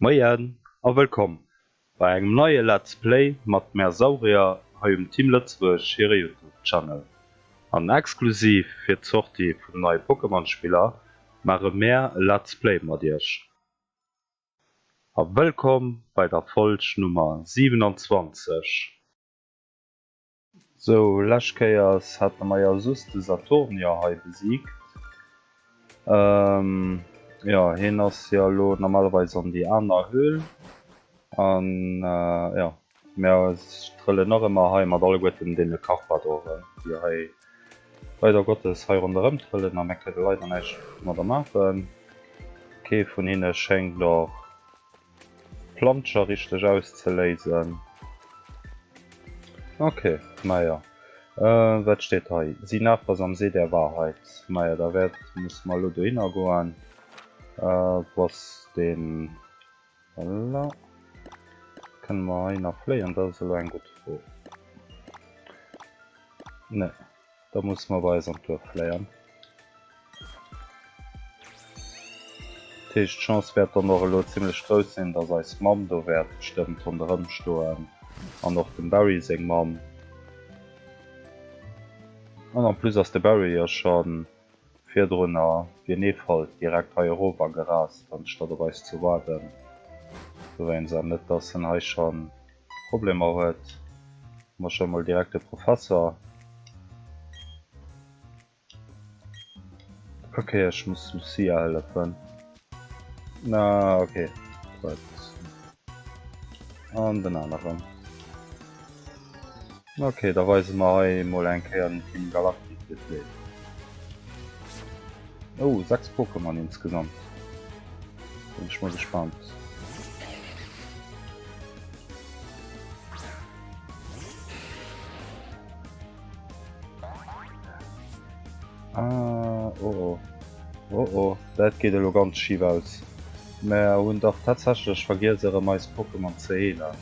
Moien a wëllkomm bei engem neie Let's Play mat mär Saurier hei um Team Lëtzebuerg hire Youtube Channel. An exklusiv fir d'Sortie vum neie Pokémon Spiller maache mär e Let's Play mat iech. A wëllkomm bei der Folg Nummer 27. Sou, lescht Kéiers hate mer jo just de Saturnier hei besiegt. Jo, hien ass jo elo normalerweis an déi aner Höhl. An jo, mir trëllen nach ëmmer hei mat alleguerten deene Karpadoren, déi hei leider Gottes hei ronderëm trëllen a mir kënne leider näischt domadder maachen. Kee vun hinne schéngt och Plantscher richteg auszeléisen. Ok, maja. Wat steet hei? Sieh nach, was am See der Wahrheit. Maja, da wäert, musse mer elo dohinner goen. Wou ass deen? Voilà. Kënne mer hei nach fléien? Dat ass elo eng gutt Fro. Nee. Da musse mer bei eis an d'Duerf fléien. Dat heescht d'Chance wäert dann och elo zimlech grouss sinn, dass eis Mamm do wäert bestëmmt ronderëm stoen an och dem Barry seng Mamm. An en plus ass de Barry jo scho virdrunner wéi en Eefalt direkt hei erof a gerast, anstatt op eis ze waarden. Dowéinst an net, dass en hei schonn Problemer huet. Hu mer scho mol direkt de Professor. Ok, ech muss Lucia hëllefen. Na, ok. Gutt. An den aneren. Ok, da weise mer hei mol eng Kéier den Team Galactic wéi et leeft. Oh, 6 Pokémon insgesamt. Bin ech mol gespannt. Ah, oh oh. Oh oh, dat geet elo ganz schief aus. Mer hunn dach tatsächlech vergiess erëm eis Pokémon ze heelen.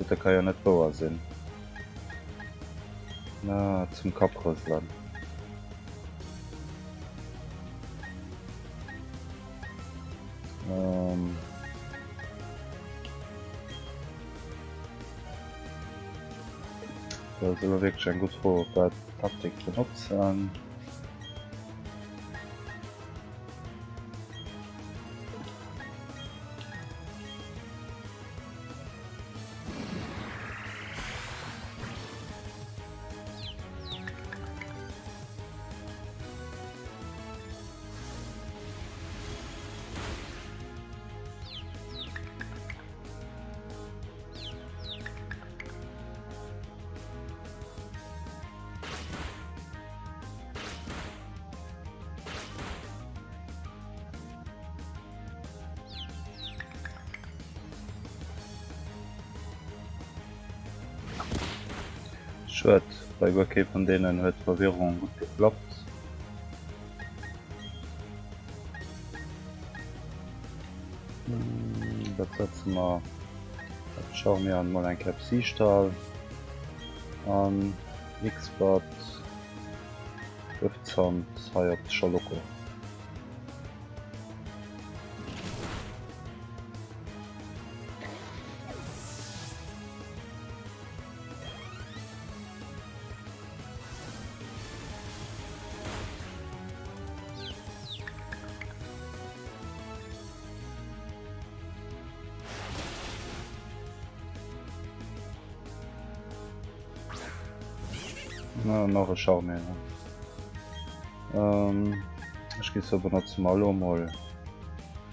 Dat ka jo net wouer sinn. Na, zum Kapp rëselen. Ähm. Dat ass elo wierklech eng gutt Fro, wat Taktik benotzen. Schued, bei guer kee vun deenen huet d'Verwirrung gutt geklappt. Dat setze mer op d'Charmian mol eng Kéier op Siichtal an X-Bat Gëftzant hei op d'Schalocko. Na, nach e Charme. Ähm, ech gi so benotze mer elo mol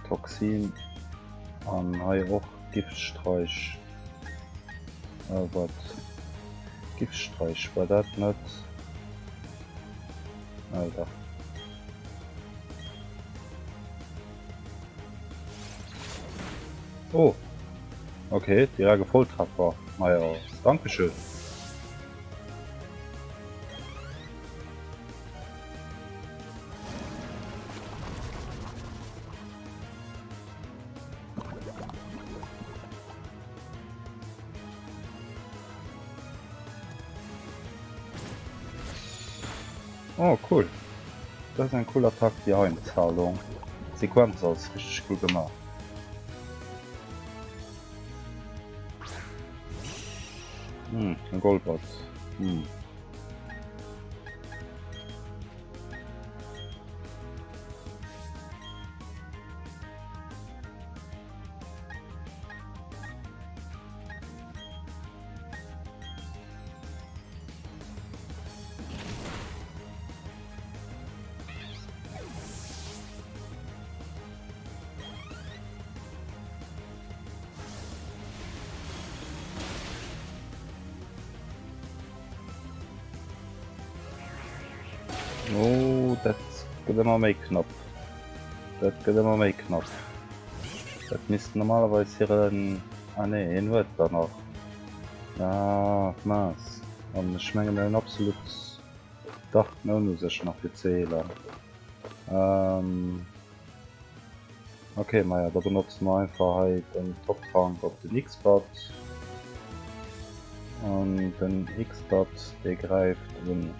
Toxin an hei och Giftsträuch. Äh, wat? Giftsträuch war dat net? Ah, dach. Oh! Okay, direkt e Volltreffer. Maja, dankeschön. Oh cool. Dat ass eng cool Attack déi Heimzahlung. D'Sequenz ass richteg cool gemaach. Hm, e Golbat. Hm. Oh, dat gëtt ëmmer méi knapp. Dat gëtt ëmmer méi knapp. Dat misst normalerweis hiren... Ah nee, hien huet der nach. Ah, mince. An ech menge mir hunn absolut... Dach, mir hunn u sech nach fir ze heelen. Ähm... Ok, maja, da benotze mer einfach hei den Top-Trank op den X-Bat. An den X-Bat, dee gräift un.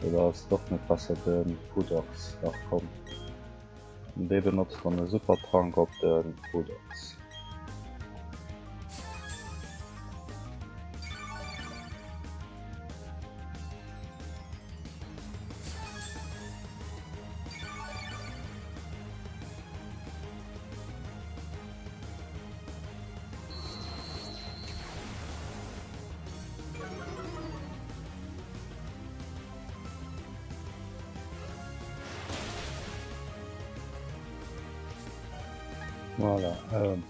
Oder ass et och net besser de Pudox? Dach, komm. An dee benotzt dann e Supertrank op de Pudox. Voilà. Ähm.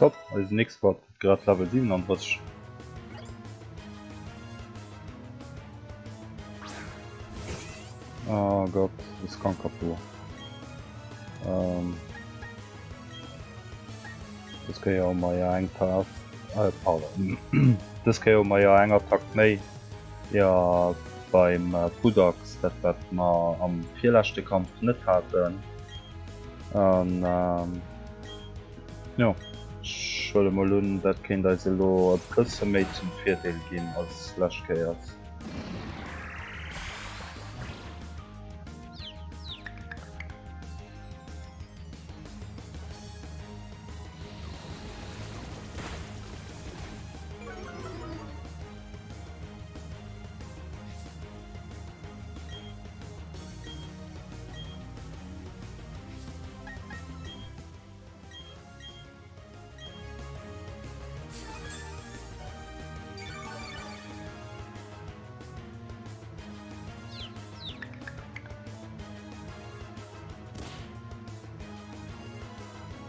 Top, eisen X-Bot huet grad Level 37. Oh Gott, das kann kaputt. Ähm, das Kéier hu mer ja eng Paar, äh, pardon. Dës Kéier hu mer ja eng Attack méi. Ja, beim äh, Pudax, dat wat mer am virleschte Kampf net haten. An ähm, jo, ech huele mol un, dat kéint eis elo e bësse méi zum Virdeel ginn als lescht Kéiers.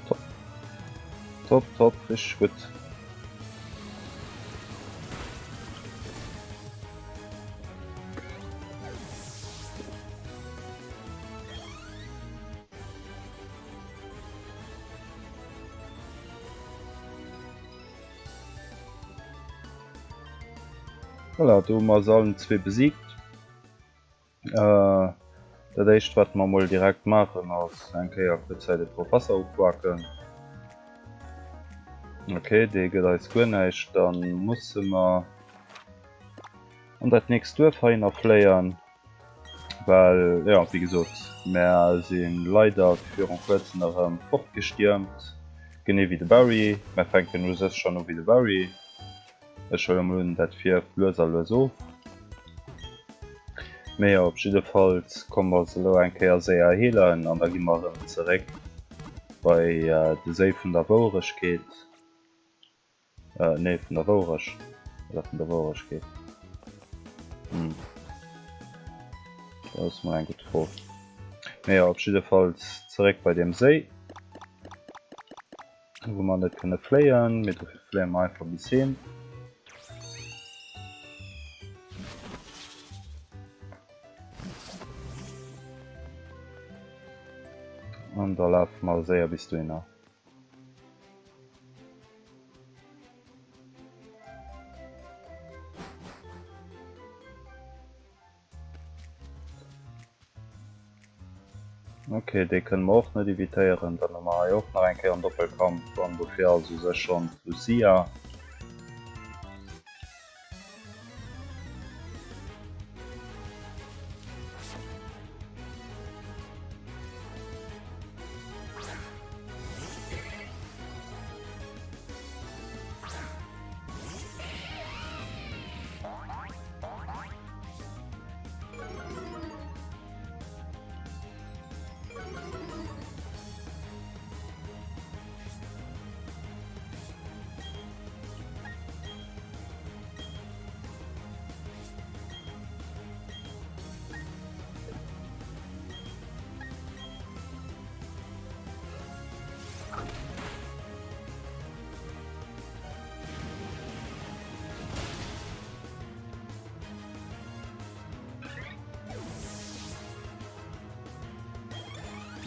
Top. Top, top, richtig gut. Voilà, do hu mer se allen zwee besiegt. Äh, dat éischt wat mer mol direkt maachen ass eng Kéier kuerz hei de Professer uquaken. Okay, dee gëtt eis guer näischt. Dann musse mer an dat nächst Duerf heihinner fléien. Well jo, wéi gesot, mär si leider virun kuerzem erëm fortgestiermt, genee wéi de Barry. Mär fänken u sech schonn u wéi de Barry. Ech huele mol un, dat fierft lues a lues of. Mee jo, op jiddefalls komme mer se elo eng Kéier séier heelen an da gi mer erëm zeréck bei de Séi vun der Woueregkeet. Nee, vun der Wourecht. Oder vun der Wouregkeet. Hm. Dat ass mol eng gutt Fro. Mee jo, op jiddefalls zeréck bei deem Séi. Wou mer net kënne fléien, mee dofir fléie mer einfach bis heem. An da lafe mer séier bis dohinner. Ok, dee kënne mer och net evitéieren. Dann hu mer hei och nach eng Kéier en Doppelkampf an dofir ass u sech schonn d'Lucia.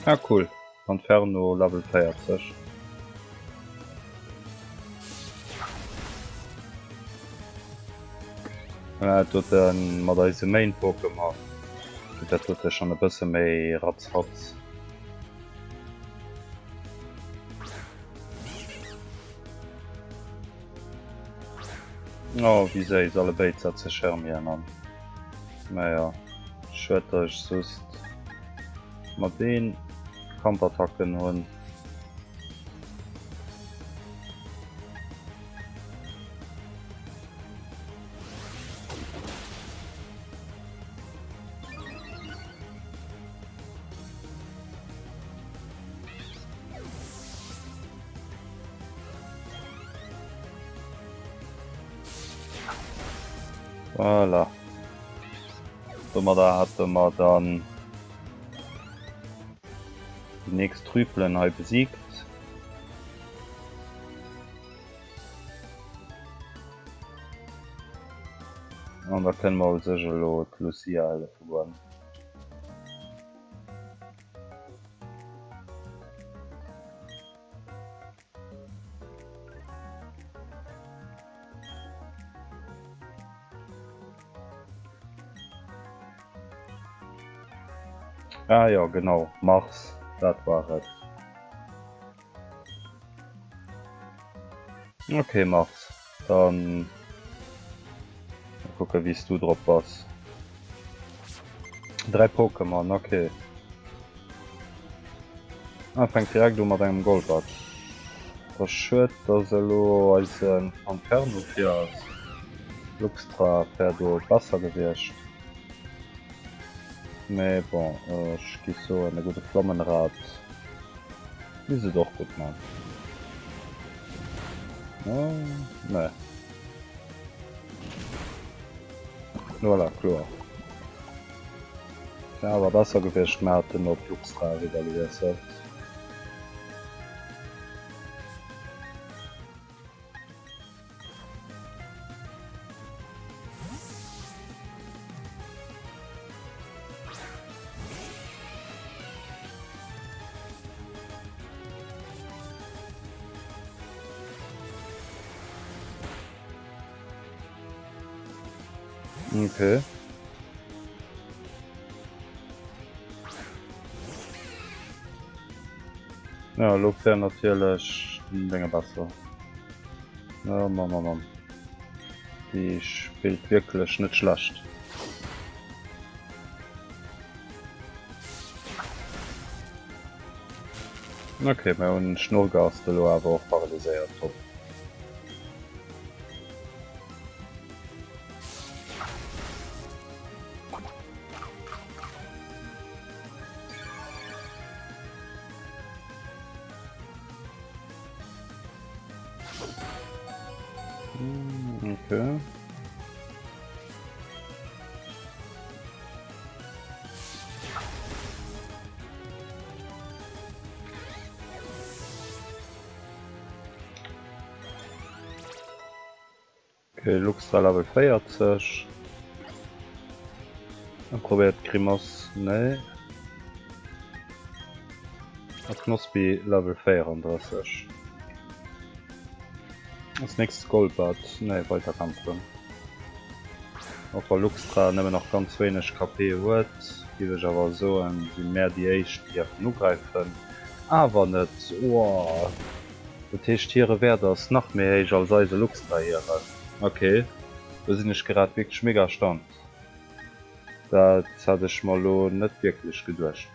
Ah cool, Panferno Level 40. Dat doten mat eise Main Pokémon geet dat dote schon e bësse méi ratzfatz. Oh, wéi séiss, allebéid setze Schermien an. Naja, schued dass ech soss mat een Kampfattacken hunn. Voilà. Domadder hätte mer dann déi nächst Trüpelen hei besiegt. An da kënne mer u sech elo d'Lucia hëllefe goen. Ah jo, genau, Mars, dat war et. Okay, Mars, dann kucke wéi s du drop bass. 3 Pokémon, okay. Ah, fänkt direkt u mat engem Golbat. Ass schued, dass elo eisen Panferno vir ass. Luxtra wär do besser gewiescht. Mee bon, ech giff soen, e gudde Flammenrad misst et och gutt man. Nee. Voilà, kloer. Wär awer besser gewiescht, mer hätten op Luxtra eriwwer gewiesselt. Okay. Ja, elo wär natierlech den Dénge besser. Ja, Mann, Mann, Mann. Déi spillt wierklech net schlecht. Okay, mir hunn Schnurgast elo awer och paralyséiert. Top. Okay. Okay, Luxtra Level 40. Dann probéiert Grimace, nee. A Knospi Level 34. Als nächstes Golbat, nee, weiter kämpfen. Och wa Luxtra nëmmen nach ganz wéineg KP huet, géif ech awer soen, si mär déi éischt déi däerfen ugräifen. Awer net, ohh. Dat heescht hire Wäert ass nach méi héich als eise Luxtra hiren. Ok, do sinn ech grad wierklech mega erstaunt. Dat hat ech mer lo net wierklech geduecht.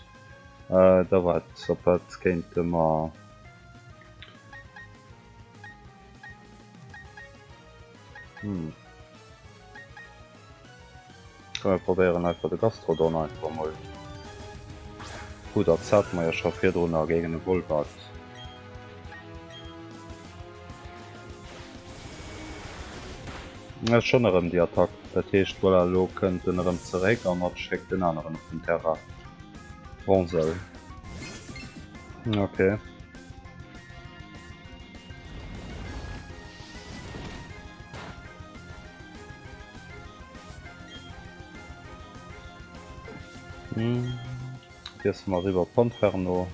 Da wat, op wat kéinte mer. Hm. Komm mir probéieren einfach de Gastrodon einfach mol. Gut, dat hat mer jo scho virdrunner géingen e Golbat. Ja, schon erëm déi Attack. Dat heescht, voilà, elo kënnt en erëm zeréck an hatt schéckt den aneren op den Terrain. Bronzel. Okay. Hm. Wiessle mer eriwwer op Panferno.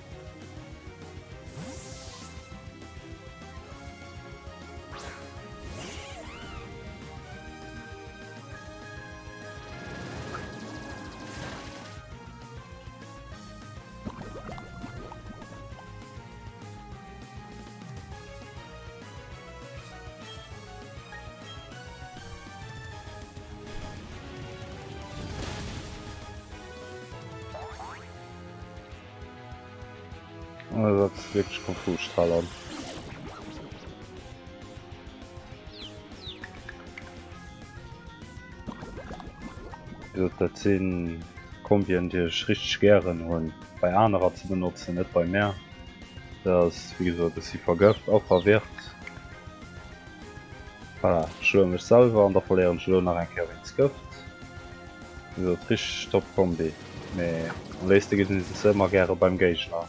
Dat ass wierklech konfus, Strahler. Dat si Kombien, déi ech richteg gären hunn, bei anerer ze benotzen, net bei mär. Dat ass wéi gesot, ech si vergëft a verwirrt. Voilà, ech schloe mech selwer an da verléieren ech elo nach eng Kéier wéinst Gëft. Wéi gesot, richteg top Kombi, mee am léifste gesinn ech se ëmmer gäre beim Géigner.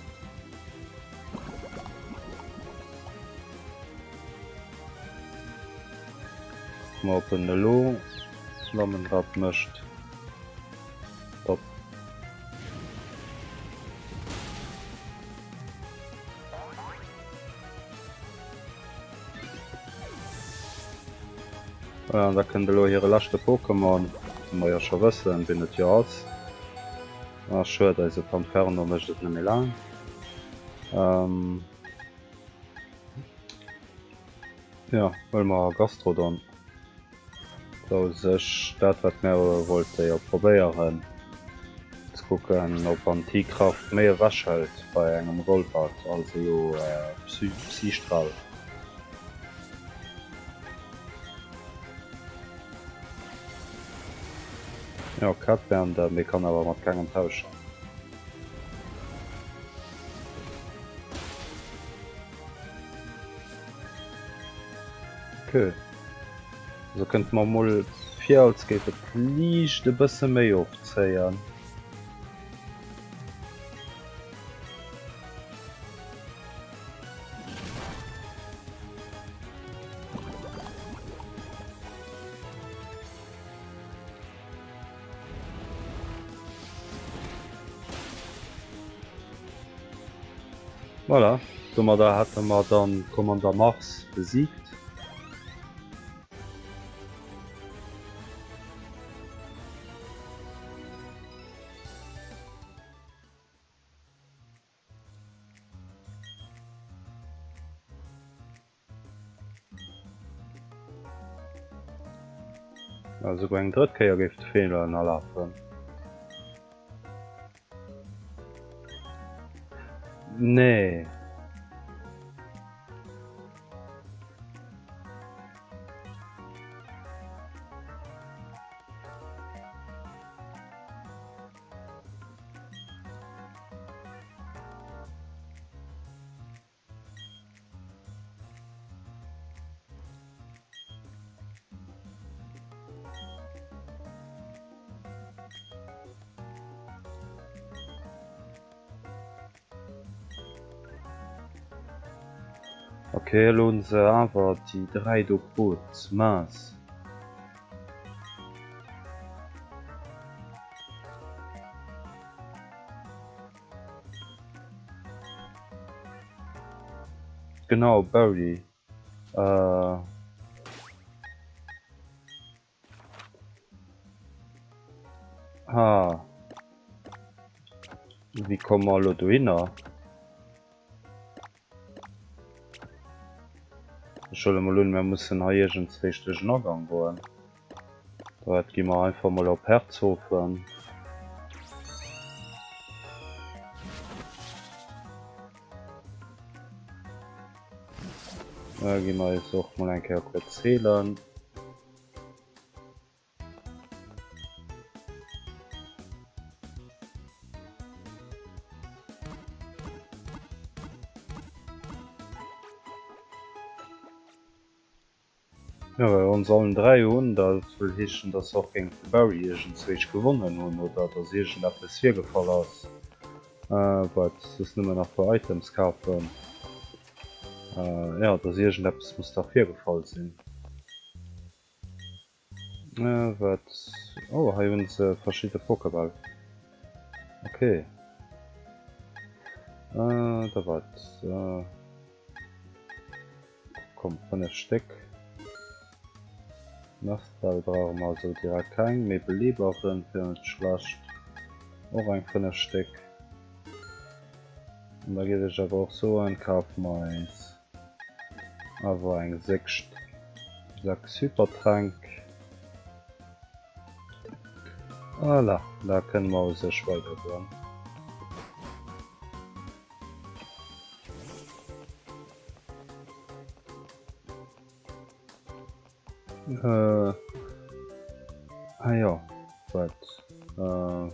Kucke mer op en elo Flammenrad mécht. Top. An da kënnt elo hire leschte Pokémon, wou mer jo scho wëssen, wien et jo ass. Ah, schued, eise Panferno mécht et net méi laang. Ähm, jo, huele mer Gastrodon. Sou u sech dat wat mär wollte jo probéieren, ze kucken op Antikraft méi ewech hëlt bei engem Golbat als elo Psystral. Jo Cat-Bender, mee kann awer mat kengem tauschen. Ok. Also kënnt mer mol vir als géif et liicht e bësse méi ofzéien. Voilà, domadder hätte mer dann Commander Mars besiegt. Esouguer eng drëtt Kéier géif de Feeler ënnerlafen. Nee. Ok, elo hunn se awer déi 3 do krut. Mince. Genau, Barry. Äh. Ah. Wéi komme mer elo dohinner? Ech huele mol un, mir mussen hei iergendzwéi duerch en Agang goen. Dat gi mer einfach mol op Herzhofen. Da gi mer eis och mol eng Kéier kuerz heelen. Jo, well wann se allen 3 hunn, dat wëll heeschen, dass se och géint de Barry iergendzwéich gewonnen hunn oder dass iergendeppes virgefall ass, wat soss nëmmen nach fir Items kafen. Jo, dass iergendeppes muss dach virgefall sinn. Wat? Oh, hei hunn se verschidde Pokébäll. Okay. Da wat? Komm, 5 Stéck. Nestbäll brauche mer esou direkt keng, mee Beleeberen wier net schlecht. Och eng 5 Stéck. An da géif ech awer och soen, kafe mer eis awer eng 6 Hypertränk. Voilà, da kënne mer u sech weidergoen. Äh, ah jo, wat? Äh,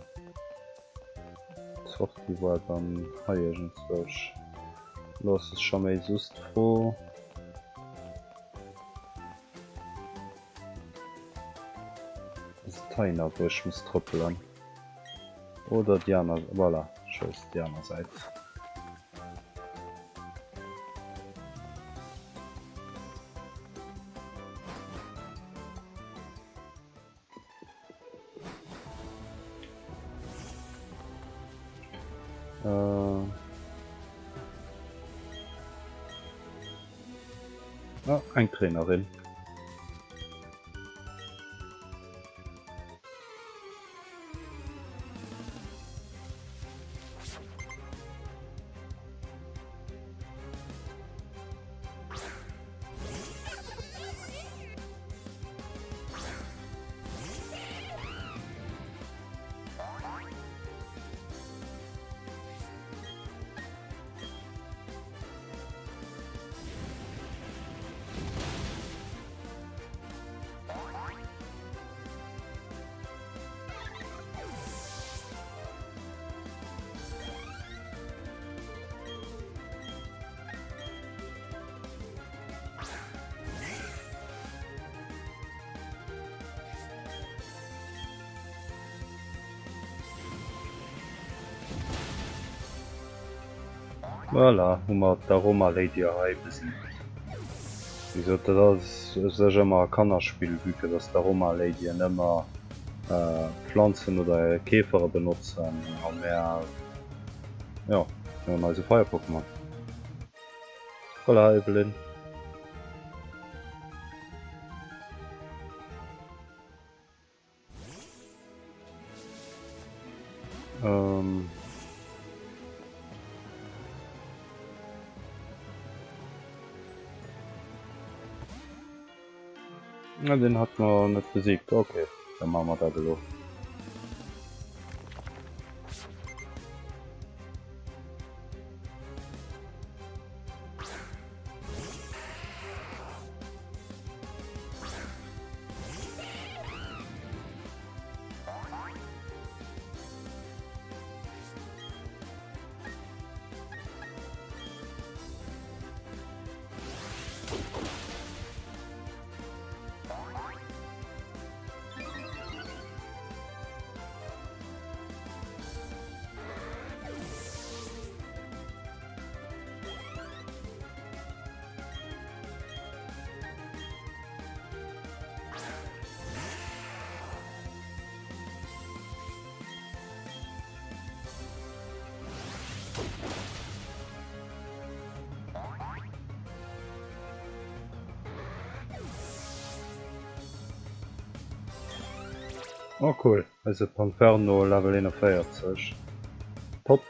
d'Sortie war dann hei iergendzwousch. Lo ass es scho méi soss d'Fro. Ass et hei nach wou ech muss trëppelen? Oder déi aner, voilà, ech weess déi aner Säit. Äh. Ah, eng Trainerin. Voilà, hu mer d'Aroma Lady hei besiegt. Wéi gesot, dat ass u sech ëmmer e Kannerspill, vue que dass d'Aroma Ladyen ëmmer Planzen oder Käfere benotzen a mär, jo, mir hunn eise Feier-Pokémon. Voilà, Evelyn. Ähm. Na, den hat man net besiegt. Okay, dann machen wir dat elo. Oh cool, eise Panferno Level 41. Top.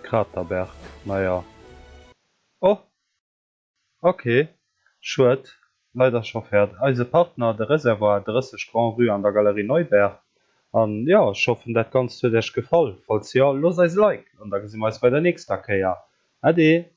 Kraterberg, naja. Oh! Ok, schued, leider scho fäert eise Partner de Reservoir 30 Grand Rue an der Galerie Neuberg. An jo, ech hoffen dat Ganzt huet Iech gefall. Falls jo, loosst eis e Like an da gesi mer eis bei der nächster Kéier. Ade!